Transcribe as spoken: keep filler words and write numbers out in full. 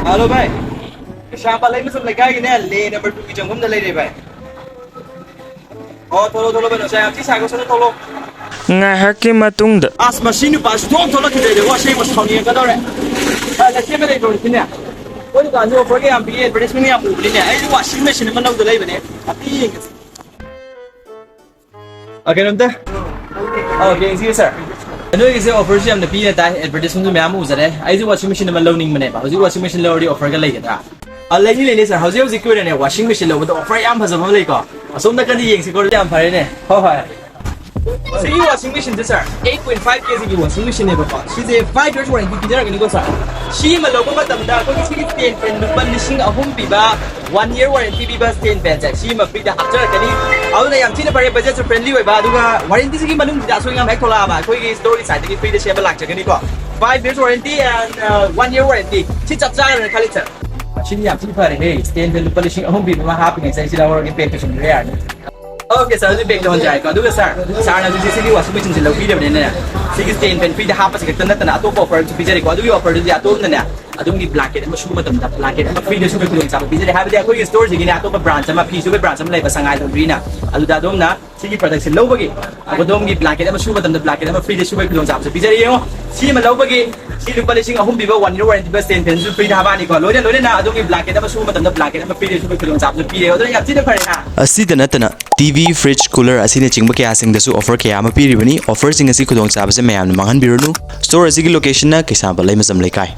Hello ꯚꯥꯏ, ꯀꯩꯁꯥꯝꯄꯥꯠ ꯂꯩꯃꯁꯨꯝ ꯂꯩꯀꯥꯏꯒꯤꯅꯦ, ꯂꯦ number ꯇꯨꯒꯤ ꯆꯪꯐꯝꯗ ꯂꯩꯔꯦ ꯚꯥꯏ꯫ ꯑꯣ, ꯊꯣꯛꯂꯣ, ꯊꯣꯛꯂꯣ ꯚꯥꯏ, ꯅꯨꯡꯁꯥ ꯌꯥꯝ ꯊꯤ ꯁꯥꯏꯀꯣ, ꯁꯠ ꯁꯠ ꯊꯣꯛꯂꯣ꯫ ꯉꯥꯏꯍꯥꯛꯀꯤ ꯃꯇꯨꯡꯗ꯫ ꯑꯁ, ꯃꯁꯤ ꯅꯨꯄꯥꯁꯤ ꯊꯣꯛ ꯊꯣꯛꯂꯛꯈꯤꯗ꯭ꯔꯦ, ꯋꯥ ꯁꯦꯡꯕ ꯁꯥꯎꯅꯤꯡꯉꯛꯀꯗꯧꯔꯦ꯫ ꯑ, ꯂꯩꯁꯦꯝꯕ ꯂꯩꯕ꯭ꯔꯣ ꯁꯤꯅꯦ? ꯑꯩꯈꯣꯏ ꯗꯨꯀꯥꯟꯁꯤ offer ꯒ ꯌꯥꯝ ꯄꯤꯌꯦ, advertisement ꯌꯥꯝ ꯎꯕꯅꯤꯅꯦ꯫ ꯑꯩꯁꯨ washing machine ꯑꯃ ꯂꯧꯗ ꯂꯩꯕꯅꯦ, ꯑꯝꯇ ꯌꯦꯡꯒꯦ꯫ ꯑ, ꯀꯩꯅꯣꯝꯇ꯫ ꯑ, ꯌꯦꯡꯁꯤꯒꯦ sir꯫ ꯅꯣꯏꯒꯤꯁꯦ offer ꯁꯨ ꯌꯥꯝꯅ ꯄꯤꯅ ꯇꯥꯏ, advertisement ꯁꯨ ꯃꯌꯥꯝ ꯎꯖꯔꯦ꯫ ꯑꯩꯁꯨ washing machine ꯑꯃ ꯂꯧꯅꯤꯡꯕꯅꯦꯕ꯫ ꯍꯧꯖꯤꯛ washing machine ꯂꯧꯔꯗꯤ offer ꯒ ꯂꯩꯒꯗ꯭ꯔꯥ? ꯑ, ꯂꯩꯅꯤ, ꯂꯩꯅꯤ sir꯫ ꯍꯧꯖꯤꯛ ꯍꯧꯖꯤꯛꯀꯤ ꯑꯣꯏꯅꯅꯦ, washing machine ꯂꯧꯕꯗ offer ꯌꯥꯝ ꯐꯖꯕ ꯑꯃ ꯂꯩꯀꯣ꯫ ꯑꯁꯣꯝ ꯅꯥꯀꯟꯗ ꯌꯦꯡꯁꯤꯀꯣ, ꯌꯥꯝ ꯐꯔꯦꯅꯦ꯫ ꯍꯣꯏ, ꯍꯣꯏ꯫ ꯁꯤꯒꯤ washing machine ꯁꯦ sir, eight point five K G ꯒꯤ washing machine ꯅꯦꯕꯀꯣ꯫ ꯁꯤꯁꯦ five years warranty ꯄꯤꯖꯔꯛꯀꯅꯤꯀꯣ sir꯫ ꯁꯤ ꯑꯃ ꯂꯧꯕ ꯃꯇꯝꯗ ꯑꯩꯈꯣꯏꯒꯤ ꯁꯤꯒꯤ stand fan ꯂꯨꯄꯥ ꯂꯤꯁꯤꯡ ꯑꯍꯨꯝ ꯄꯤꯕ, one year warranty ꯄꯤꯕ stand fan ꯁꯦ, ꯁꯤ ꯑꯃ free ꯗ ꯍꯥꯞꯆꯔꯛꯀꯅꯤ꯫ ꯑꯗꯨꯅ ꯌꯥꯝ ꯊꯤꯅ ꯐꯔꯦ, budget ꯁꯨ friendly ꯑꯣꯏꯕ, ꯑꯗꯨꯒ warranty ꯁꯤꯒꯤ ꯃꯅꯨꯡꯁꯤꯗ ꯑꯁꯣꯏ ꯑꯉꯥꯝ ꯍꯦꯛ ꯊꯣꯛꯂꯛꯑꯕ, ꯑꯩꯈꯣꯏꯒꯤ store ꯒꯤ side ꯇꯒꯤ free ꯗ ꯁꯦꯝꯕ ꯂꯥꯛꯆꯒꯅꯤꯀꯣ꯫ Five years warranty and, uh, one year warranty꯫ ꯁꯤ ꯆꯞ ꯆꯥꯒꯗ꯭ꯔꯥ ꯈꯜꯂꯤ sir꯫ ꯁꯤꯗꯤ ꯌꯥꯝ ꯊꯤꯅ ꯐꯔꯦꯍꯦ, stand fan ꯂꯨꯄꯥ ꯂꯤꯁꯤꯡ ꯑꯍꯨꯝ ꯄꯤꯕ ꯑꯃ ꯍꯥꯞꯄꯤꯉꯩꯁꯤꯗ ꯑꯩ ꯁꯤ ꯂꯧꯔꯒꯦ, pack ꯇꯧꯁꯤꯟꯕꯤꯕ ꯌꯥꯔꯅꯤ꯫ Okay sir, ꯑꯗꯨꯗꯤ pack ꯇꯧꯍꯟꯖꯔꯛꯑꯒꯦꯀꯣ꯫ ꯑꯗꯨꯒ sir, sir ꯅ ꯍꯧꯖꯤꯛ ꯁꯤꯒꯤ washing machine ꯁꯦ ꯂꯧꯕꯤꯔꯕꯅꯤꯅꯅꯦ, ꯁꯤꯒꯤ stand fan free ꯗ ꯍꯥꯞꯄꯁꯤ ꯈꯛꯇ ꯅꯠꯇꯅ ꯑꯇꯣꯞꯄ offer ꯁꯨ ꯄꯤꯖꯔꯤꯀꯣ꯫ ꯑꯗꯨꯒꯤ offer ꯗꯨꯗꯤ ꯑꯗꯣꯝꯅꯅꯦ, ꯑꯗꯣꯝꯒꯤ blanket ꯑꯃ ꯁꯨꯕ ꯃꯇꯝꯗ blanket ꯑꯃ free ꯗ ꯁꯨꯕꯒꯤ ꯈꯨꯗꯣꯡꯆꯥꯕ ꯄꯤꯖꯔꯤ꯫ ꯍꯥꯏꯕꯗꯤ ꯑꯩꯈꯣꯏꯒꯤ store ꯁꯤꯒꯤꯅꯦ, ꯑꯇꯣꯞꯄ branch ꯑꯃ, ꯐꯤ ꯁꯨꯕꯒꯤ branch ꯑꯃ ꯂꯩꯕ ꯁꯉꯥꯏ laundry ꯅ, ꯑꯗꯨꯗ ꯑꯗꯣꯝꯅ ꯁꯤꯒꯤ product ꯁꯦ ꯂꯧꯕꯒꯤ ꯑꯗꯣꯝꯒꯤ blanket ꯑꯃ ꯁꯨꯕ ꯃꯇꯝꯗ blanket ꯑꯃ free ꯗ ꯁꯨꯕꯒꯤ ꯈꯨꯗꯣꯡꯆꯥꯕꯁꯨ ꯄꯤꯖꯔꯤ꯫ ꯌꯦꯡꯉꯣ, ꯁꯤ ꯑꯃ ꯂꯧꯕꯒꯤ ꯁꯤ ꯂꯨꯄꯥ ꯂꯤꯁꯤꯡ ꯑꯍꯨꯝ ꯄꯤꯕ one year warranty ꯄꯤꯕ stand fan ꯁꯨ free ꯗ ꯍꯥꯞꯄꯛꯑꯅꯤꯀꯣ꯫ ꯂꯣꯏꯅ ꯂꯣꯏꯅꯅ ꯑꯗꯣꯝꯒꯤ blanket ꯑꯃ ꯁꯨꯕ ꯃꯇꯝꯗ blanket ꯑꯃ free ꯗ ꯁꯨꯕꯒꯤ ꯈꯨꯗꯣꯡꯆꯥꯕꯁꯨ ꯄꯤꯔꯦ꯫ ꯑꯗꯨꯅ ꯌꯥꯝ ꯊꯤꯅ ꯐꯔꯦ, ꯍꯥ? ꯑꯁꯤꯗ ꯅꯠꯇꯅ T V, fridge, cooler ꯑꯁꯤꯅꯆꯤꯡꯕ ꯀꯌꯥꯁꯤꯡꯗꯁꯨ offer ꯀꯌꯥ ꯑꯃ ꯄꯤꯔꯤꯕꯅꯤ꯫ Offer ꯁꯤꯡ ꯑꯁꯤ ꯈꯨꯗꯣꯡꯆꯥꯕꯁꯦ ꯃꯌꯥꯝꯅ ꯃꯥꯡꯍꯟꯕꯤꯔꯨꯅꯨ꯫ Store ꯑꯁꯤꯒꯤ location ꯅ ꯀꯩꯁꯥꯝꯄꯥꯠ ꯂꯩꯃꯖꯝ ꯂꯩꯀꯥꯏ꯫